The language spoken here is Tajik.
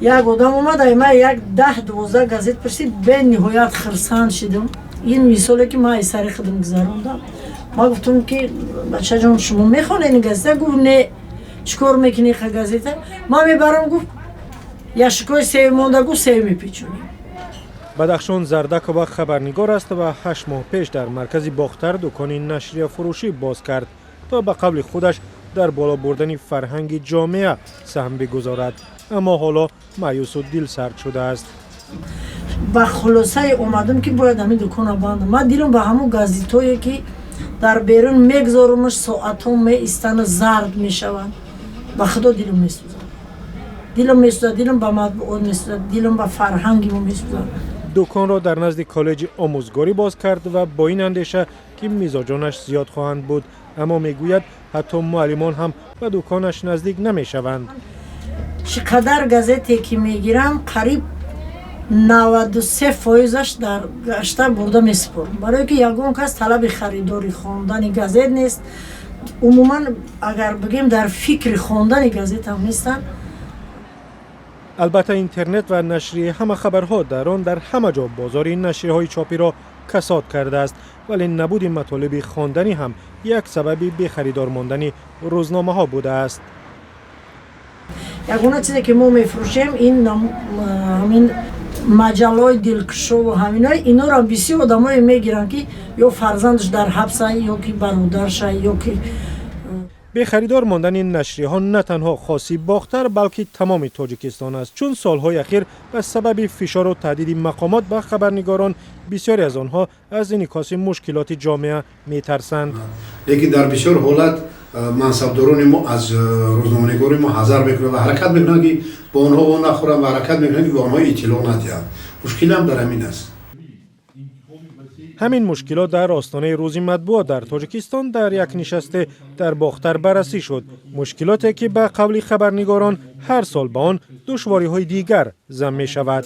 Як одам омад, ай ман як 10-12 газет пурсид. Бениҳоят хирсанд шидам. Ин мисоле, ки ман ай сари худам гузарондам. Ман гуфтам, ки бачаҷон, шумо мехонед ин газета? Гуфт: «Не, чӣ кор мекунӣ ха газета?» Ман мебарам, гуфт, яшикои сев монда, гуфт, сев мепечонем. Бадахшон Зардакова хабарнигор аст ва 8 моҳ пеш дар маркази Бохтар дукони нашрияфурӯшӣ боз кард, то ба қавли худаш дар боло бурдани фарҳанги ҷомеа саҳм бигузорад, аммо ҳоло маъюсу дилсард шудааст. Ба хулосае омадам, ки бояд ҳамин дукона бандам. Ман дилам ба ҳамун газетое, ки дар берун мегзорумаш, соатҳо меистану зард мешаванд. Ба Худо, дилам месӯзад, дилам месӯзад, дилам ба матбуот месӯзад, дилам ба фарҳанги мо месӯзад. Дуконро дар назди коллеҷи омӯзгорӣ боз кард ва бо ин андеша, ки мизоҷонаш зиёд хоҳанд буд, аммо мегӯяд, ҳатто муаллимон ҳам ба дуконаш наздик намешаванд. Чӣ қадар газете ки мегирам, қариб 93 фоизаш дар гашта бурда месупорам, барое ки ягон кас талаби харидори хондани газет нест. Умуман, агар бигем, дар фикри хондани газет ҳам нестанд. Албатта, интернет ва нашри ҳама хабарҳо дар он дар ҳама ҷо бозори нашрияҳои чопиро касод кардааст, вале набуди матолиби хонданӣ ҳам як сабаби бехаридор мондани рӯзномаҳо будааст. Ягона чизе, ки мо мефурӯшем, ин ҳамин маҷаллаҳои дилкушову ҳамино. Инорам бисёр одамое мегиранд, ки ё фарзандаш дар ҳабса, ё ки бародарша, ё ки Бехаридор мондани нашрияҳо на танҳо хоси Бохтар, балки тамоми Тоҷикистон аст, чун солҳои ахир ба сабаби фишору таҳдиди мақомот ба хабарнигорон бисёре аз онҳо аз инъикоси мушкилоти ҷомеа метарсанд. Лекин дар бисёр ҳолат мансабдорони мо аз рӯзноманигори мо ҳазар мекунанд ва ҳаракат мекунанд, ки бо онҳо во нахӯранд, ва ҳаракат мекунанд, ки ба онҳо иттилоъ надиҳанд. Мушкилам дар ҳамин аст. Ҳамин мушкилот дар остонаи Рӯзи матбуот дар Тоҷикистон дар як нишасте дар Бохтар баррасӣ шуд, мушкилоте, ки ба қавли хабарнигорон ҳар сол ба он душвориҳои дигар зам мешавад.